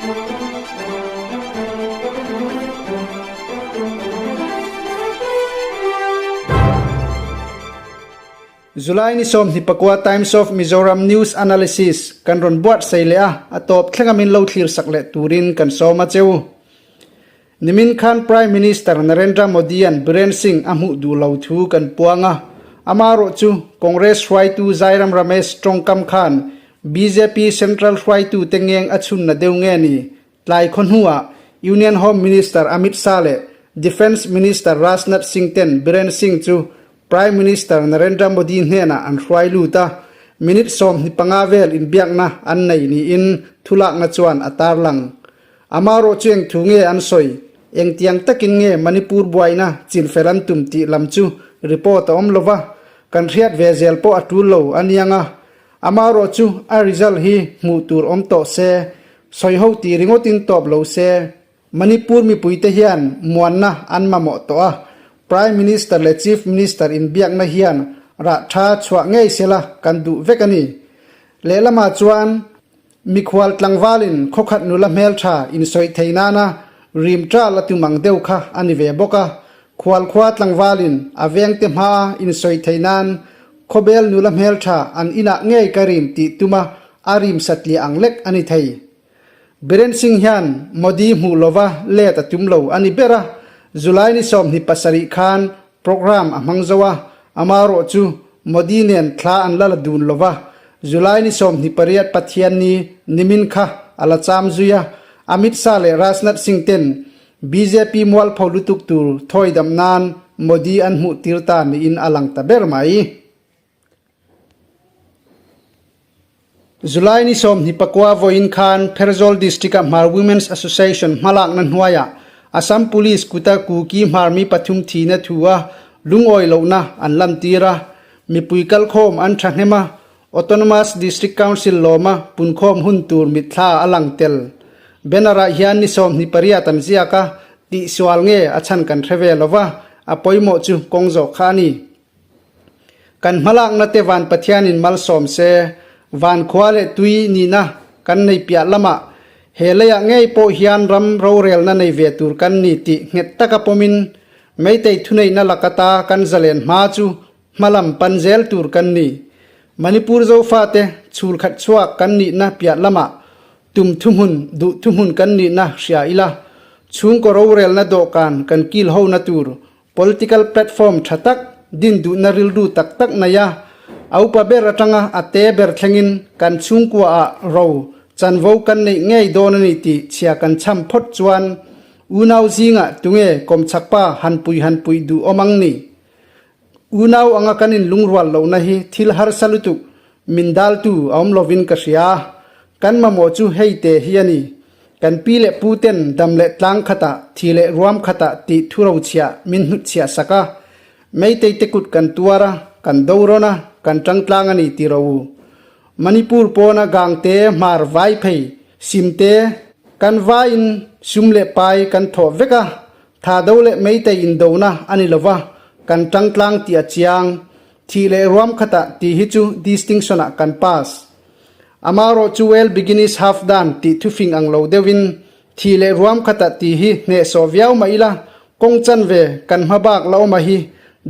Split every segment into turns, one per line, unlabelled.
July ni 24 Times of Mizoram News Analysis kan rawn buatsaih leh a, a tawp thlenga min lo thlir sak leh turin kan sawm a cheu. Nimin khan Prime Minister Narendra Modi-a'n Biren Singh a hmuh duh lo thu kan puang a, amaherawh chu Congress hruaitu Jairam Ramesh tawngkam khan bjp Central hruaitute ngeng a chhunna deuh nge ni? Tlai khaw hnuah Union Home Minister Amit Shah leh Defence Minister Rajnath Singh ten Biren Singh chu Prime Minister Narendra Modi hnenah an hruai lut a, minute 25 vel inbiakna an nei niin thulakna chuan a tarlang. Amaherawh chu eng thu nge an sawi? Engtiang takin nge Manipur buaina chinfel an tum tih lam chu report a awm lo va, kan hriat ve zel pawh a tul lo a niang a. Amaherawh chu a result hi hmuh tur awm tawh se, sawi ho tih ringawtin tawp lo se. Manipur mipuite hian muanna an mamawh tawh a, Prime Minister leh Chief Minister inbiakna hian rah tha chhuah ngei sela kan duh vek a ni. Lehlamah chuan Mikhual tlangvalin khawkhat nula hmeltha insawi thei nana rim ṭal a tum ang deuh kha a ni ve bawk a. Khual khua tlangvalin a vengte hmaa insawi thei nan khawbel nula hmeltha an inah ngei ka rim tih tuma a rim satliah ang lek a ni thei. Biren Singh hian Modi hmuh lova let a tum lo a ni ber a, July ni 27 khan Programme a hmang zo a, amaherawh chu Modi nen thla an la la dun lo va, July ni 28 Pathianni nimin kha a la cham zui a, Amit Shah leh Rajnath Singh ten bjp mualpho lutuk tur thawi dam nan Modi an hmuh tir ta niin a lang ta ber mai. July ni 29 vawiin khan Pherzawl District-a Hmar Women's Association hmalakna hnuaiah Assam Police kuta Kuki Hmar mi pathum thihna thu a lungawi lohna an lantir a, mipui kalkhawm an thahnem a, Autonomous District Council lawma punkhawm hun tur mitthla a lang tel. Banner-ah hian ni 28 an ziak a, tihsual nge a chhan kan hre ve lova, a pawimawh chu kawng zawh kha a ni. Kan hmalakna te van Pathianin malsawm se, van khua leh tui nihna kan nei piah lamah he leiah ngei pawh hian ram rorelna nei ve tur kan ni tih nghet taka pawmin Meitei thuneihna lakata kan zalen hma chu hmalam pan zel tur kan ni. Manipur Zofate chhul khat chhuak kan nihna piah lamah tum thuhmun duh thuhmun kan nihna hria ila, chhungkaw rorelna dawhkan kan kil hona tur Political platform tha tak, din duhna rilru tak tak nei a, a upa ber atanga a te ber thlengin kan chhungkua ah ro chanvo kan neih ngei dawn a ni tih chhia kan chham phawt chuan unau zingah tunge kawmchhakpa han pui han puih duh awm ang ni? Unau anga kan inlungrual lohna hi thil harsa lutuk min daltu a awm lovin ka hria. Kan mamawh chu hei te hi a ni. Kan pi leh pu ten dam leh tlang khatah, thi leh ruam khatah tih thu rochhiah min hnutchhiah sak a. Meitei te kut kan tuar a, kan do rawn a, kan tang tlang a ni ti ro u. Manipur pawna gang te, hmar vai phei, sim te, kan vaiin sum leh pai kan thawh vek a, tha do leh meitei indona a ni lova, kan tang tlang tih a chiang. Thih leh ruam khatah tih hi chu distinction ah kan pass. Amaherawh chu well begin is half done tih thufing ang lo deuhin thi leh ruam khata tih hi hnehsawh viau mah ila kawng chanve kan hma bak la awma hi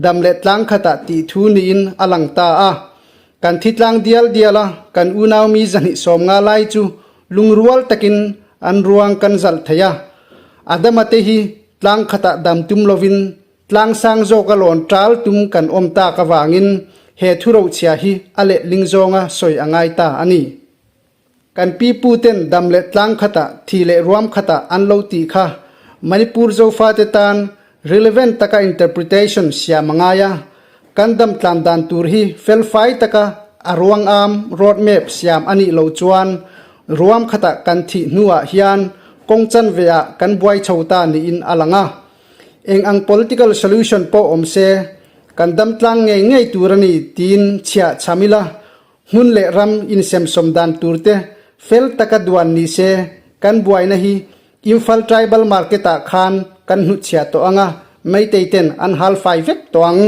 dam leh tlang khata tih thu niin a lang ta a. Kan thi tlang dial dial a, kan unau mi 250 lai chu lungrual takin an ruang kan zalh thei a. Adama te hi tlang khatah dam tum lovin Tlang sang zawka lawn ṭal tum kan awm tak avangin he thurochhia hi a letling zawnga sawi a ngai ta a ni. Kan pi pu ten dam leh tlang khatah, thi leh ruam khatah an lo tih kha Manipur Zofate tan relevant taka interpretation siam a ngai a. Kan dam tlan dan tur hi felfai taka a ruang am, road map, siam a nih loh chuan ruam khatah kan thih hnuah hian kawng chanve ah kan buai chho ta niin a lang a. Eng ang political solution pawh awm se, kan dam tlang ngei ngei tur a ni tiin chhiah chham ila, hmun leh ram insemsawm dan tur te fel taka duan ni se, kan buaina hi Imphal Tribal Market ah khan kan hnutchhiah tawh ang a, Meitei ten an hal fai vek tawh ang.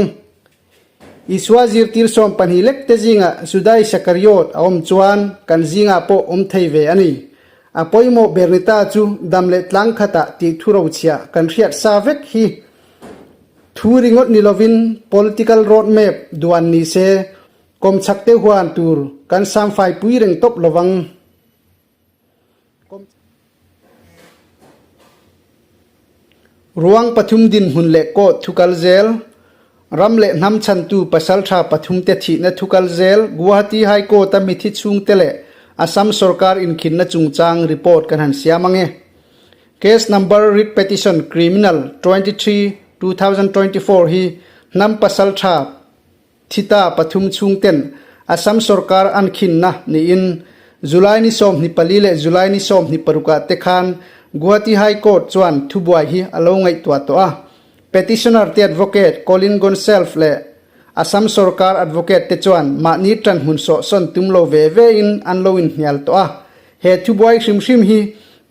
Isua zirtir 12 lek te zingah Judai Isakariot a awm chuan kan zingah pawh awm thei ve a ni. A pawimawh ber ni ta chu dam leh tlang khatah tih thu rochhiah kan hriat sa vek hi. Thu ringawt ni lovin political road map duan ni se kawmchhak te huan tur kan samfai pui reng tawp lovang. Ruang pathum dinhmun leh court thukal zel, Ram leh hnam chhantu pasaltha pathumte thihna thukal zel, Guwahati High Court-a mithi chhungte leh Assam sorkar inkhinna chungchang report kan han siam ang e. Case number Writ Petition Criminal 23, 2024 hi hnam pasaltha Thita pathum chhungten Assam sorkar an khinna niin July ni 24 leh July ni 26 ah te khan Guwahati High Court chuan thubuai hi a lo ngaihtuah tawh a. Petitioner te advocate Colin Gonsalves leh Assam sorkar advocate te chuan mahni tanhmun sawhsawn tum lo ve ve in an lo inhnial tawh a. He thubuai hrim hrim hi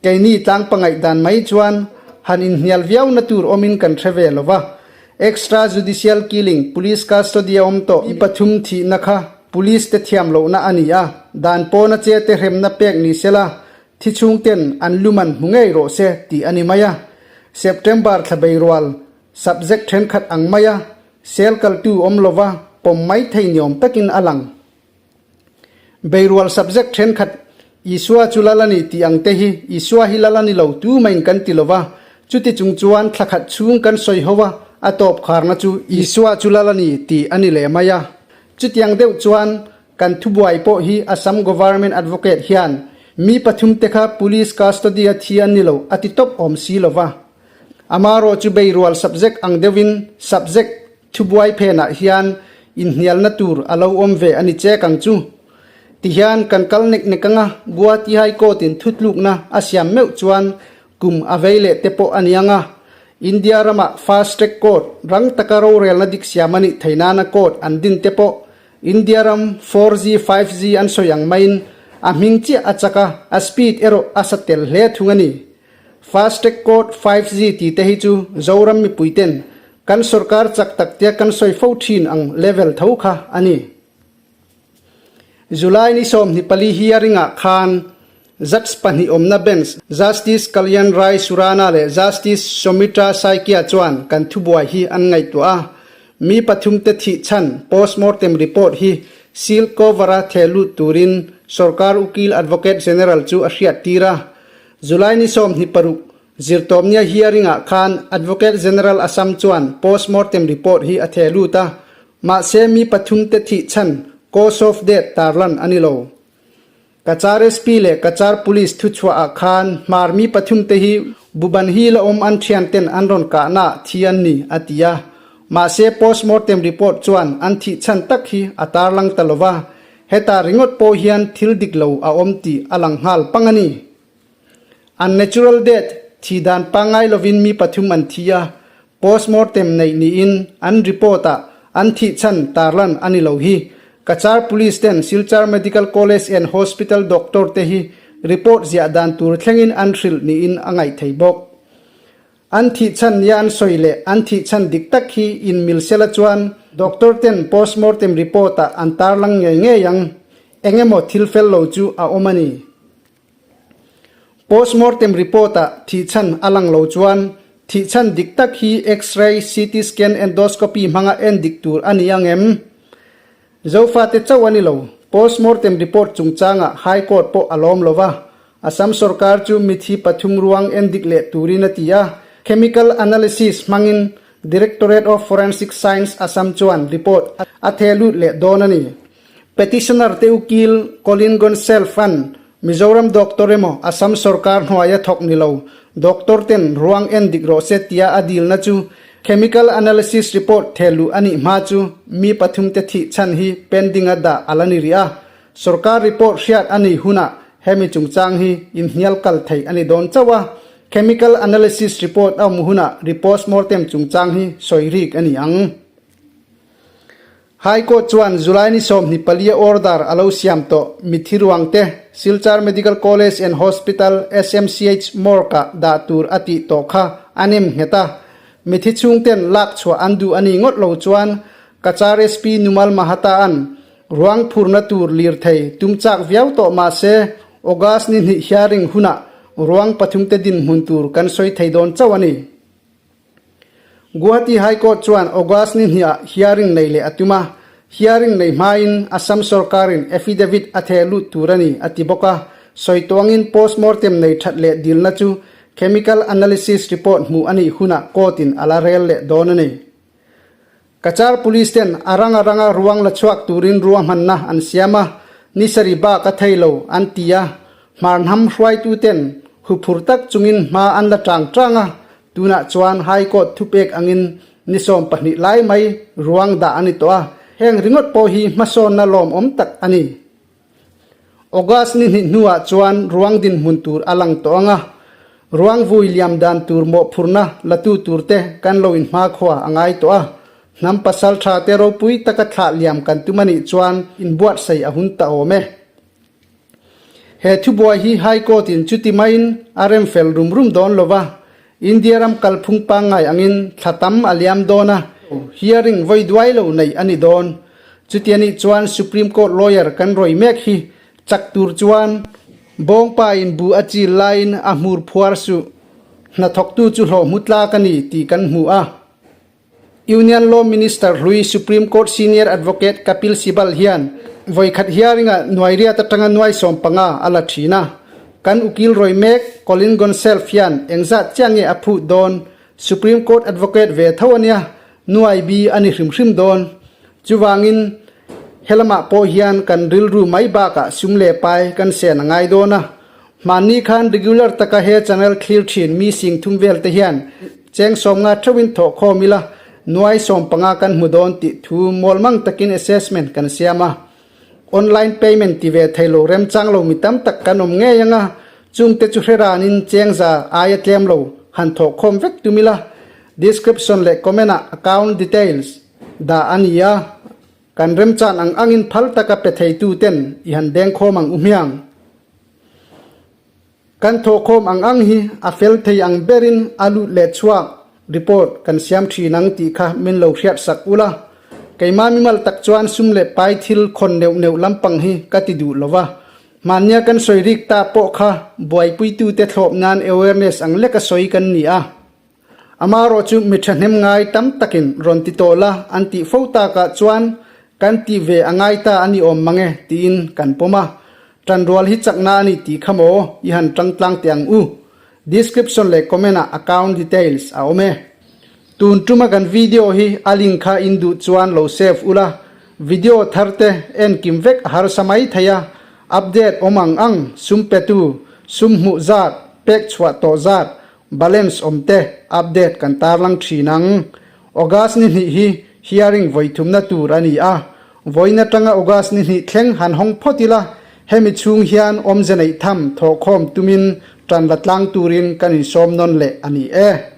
keini tlang pangaih dan mai chuan han inhnial viau na tur awmin kan hre ve lo va. Extra judicial killing, police custody a awm tawh mi pathum thihna kha police te thiam lohna a ni a, dan pawna che te hremna pek ni sela thi chhungten an luman hmu ngei rawh se tih a ni mai a. September thla beirual subject thenkhat ang maia sel kaltu awm lova pawm mai thei niawm takin a lang. Beirual subject thenkhat Isua chu lal a ni tih ang te hi Isua hi lal a ni lo tu maiin kan ti lo va, chuti chung chuan thla khat chhung kan sawi ho a, a tawp kharna chu Isua chu lal a ni tih a ni leh mai a. Chutiang deuh chuan kan thubuai pawh hi Assam Government Advocate hian mi pathum te kha Police custody a thi an ni lo a ti tawp awm si lo va. Amarawh chu beirual subject ang deuhin subject Thubuai phenah hian inhnialna tur a lo awm ve a ni chek ang chu. Tihian kan kal nek nek anga Guwahati High Court-in thutlukna a siam meuh chuan kum a vei leh te pawh a ni ang a. India ramah Fast Track Court rang taka rorelna dik siam a nih theih nana court an din te pawh India ram 4G, 5G an sawi ang maiin a hming chiah a chak a, a speed erawh a sa tel hle thung a ni. Fast Track Court 5G tih te hi chu Zoram mipuiten Kan sorkar chak tak tia kan sawi fo thin ang level tho kha a ni. July ni 24 hearing ah khan Judge pahnih awmna bench Justice Kalyan Rai Surana leh Justice Soumitra Saikia chuan kan thubuai hi an ngaihtuah a. Mi pathum te thih chhan postmortem report hi seal cover a theh lut turin sorkar ukil Advocate General chu a hriattir a. July ni 26 Zirtawpnia hearing-ah khan Advocate General Assam chuan post-mortem report hi a theh lut a, mahse mi pathum te thih chhan cause of death tarlan a ni lo. Cachar SP leh Cachar Police thuchhuahah khan hmar mi pathum te hi Buban hi la awm an thian ten an rawn kahna thi an ni a ti a, mahse post-mortem report chuan an thih chhan tak hi a tarlang ta lo va, heta ringawt pawh hian thil dik lo a awm tih a lang nghal pang a ni. Unnatural death, thi dan pangngai lovin mi pathum an thi a, postmortem neih niin an report-ah an thih chhan tarlan a ni lo hi. Cachar Police ten Silchar Medical College and Hospital doctor te hi report ziah dan tur thlengin an hrilh niin a ngaih thei bawk. An thih chhan nia an sawi leh an thih chhan dik tak hi inmil sela chuan doctor ten postmortem report-ah an tarlang ngei ngei ang. Engemaw thil fel lo chu a awm a ni. Postmortem report-ah thihchhan a lang lo chuan thihchhan dik tak hi X-ray, CT scan, endoscopy hmanga en dik tur a ni ang em? Zofate chauh a ni lo, postmortem report chungchangah High Court pawh a lawm lo va, Assam sorkar chu mithi pathum ruang en dik leh turin a ti a, chemical analysis hmangin Directorate of Forensic Science Assam chuan report a theh lut leh dawn a ni. Petitioner te ukil Colin Gonsalves-a'n Mizoram doctor emaw Assam sorkar hnuaia thawk ni lo doctor ten ruang en dik rawh se tia a dilna chu chemical analysis report theh luh a nih hma chu mi pathum te thih chhan hi pending a dah a la ni rih a, sorkar report hriat a nih hunah hemi chungchang hi inhnial kal theih a ni dawn chauh a, chemical analysis report a awm hunah re-postmortem chungchang hi sawi rik a ni ang. High Court chuan July ni 24 a order a lo siam tawh mithi ruang te Silchar Medical College and Hospital, SMCH, morgue-ah dah tur a tih tawh kha a nem nghet a. Mithi chhungten lak chhuah an duh a ni ngawt lo chuan Cachar SP Numal Mahata-a'n ruang phurna tur lirthei tum chak viau tawh mah se. August ni hnih hearing hunah ruang pathumte dinhmun tur kan sawi thei dawn chauh a ni. Guwahati High Court chuan August ni hniah hearing nei leh a tum a, hearing nei hmain Assam sorkarin affidavit a theh lut tur a ni a ti bawk a, sawi tuangin post-mortem nei that leh dilna chu chemical analysis report hmuh a nih hunah court-in a la rel leh dawn a ni. Cachar Police ten a ranga ranga ruang la chhuak turin ruahmanna an siam a, ni sarih bak a thei lo an ti a, hmarhnam hruaitu ten huphur tak chungin hma an la tang tang a, tunah chuan High Court thupek angin ni 20 lai mai ruang dah a ni tawh a, heng ringawt pawh hi hmasawnna lawmawm tak a ni. August ni hnih hnuah chuan ruang dinhmun tur a lang tawh ang a, ruang vui liam dan tur mawhphurhna latu turte kan lo inhmakhua a ngai tawh a, hnam pasal tha te ropui taka thlah liam kan tum a nih chuan inbuatsaih a hun ta awm e. He thubuai hi High Court in chuti maiin a rem fel rum rum dawn lo va, India ram kalphung pangngai angin thla tam a liam dawn a, hearing vawi duai lo neih a ni dawn. Chuti anih chuan Supreme Court lawyer kan rawi mek hi chak tur chuan bawngpa in bu a chil laiin a hmur phuar suh. Hnathawktu chu hlawh hmu tlak a ni tih kan hmu a. Union Law Minister hlui Supreme Court Senior Advocate Kapil Sibal hian vawikhat hearing-ah nuairiat atanga nuai 15 a la thin a. Kan ukil rawi mek Colin Gonsalves hian engzat chiah nge a phut dawn? Supreme Court Advocate ve tho a nia, nuai bi a ni hrim hrim dawn. Chuvangin helamah pawh hian kan rilru mai bakah sum leh pai kan sen a ngai dawn a. Hmanni khan regular taka he channel thlir thin mi sing thum vel te hian cheng 50 theuhin thawh khawm ila nuai 15 kan hmu dawn tih thu mawlmang takin assessment kan siam a. Online payment ti ve thei lo remchang lo mi tam tak kan awm ngei anga chungte chu hre ranin cheng za aia tlem lo han thawh khawm vek tum ila description leh comment ah account details dah a ni a. Kan remchan ang angin phal taka pe theitu ten i han dengkhawm ang u hmiang. Kan thawhkhawm ang ang hi a fel thei ang berin a lut leh chhuak report kan siam thin ang tih kha min lo hriat sak ula. Keimah mimal tak chuan sum leh pai thil khawn neuh neuh lampang hi ka ti duh lova. Hmannia kan sawi rik ta pawh kha buaipuitute thlawp nan awareness ang leka sawi kan ni a. Amaherawh chu mi thahnem ngai tam takin rawn ti tawh la an tih fo takah chuan kan tih ve a ngai ta a ni awm mang e tiin kan pawm a. Tanrual hi chakna a ni tih kha maw i han tang tlang teh ang u. Description leh comment ah account details a awm e. Tun tuma kan video hi a link kha in duh chuan lo save ula, video thar te en kim vek a harsa mai thei a, update awm ang ang, sum petu, sum hmuh zat, pek chhuah tawh zat, Balance awm te update kan tarlang thin ang. August ni hnih hi hearing vawi thumna tur a ni a, vawiin atanga August ni hnih thleng han hawng phawt ila, hemi chhung hian awmze neih tham thawhkhawm tumin tan la tlang turin kan insawm nawn leh a ni e.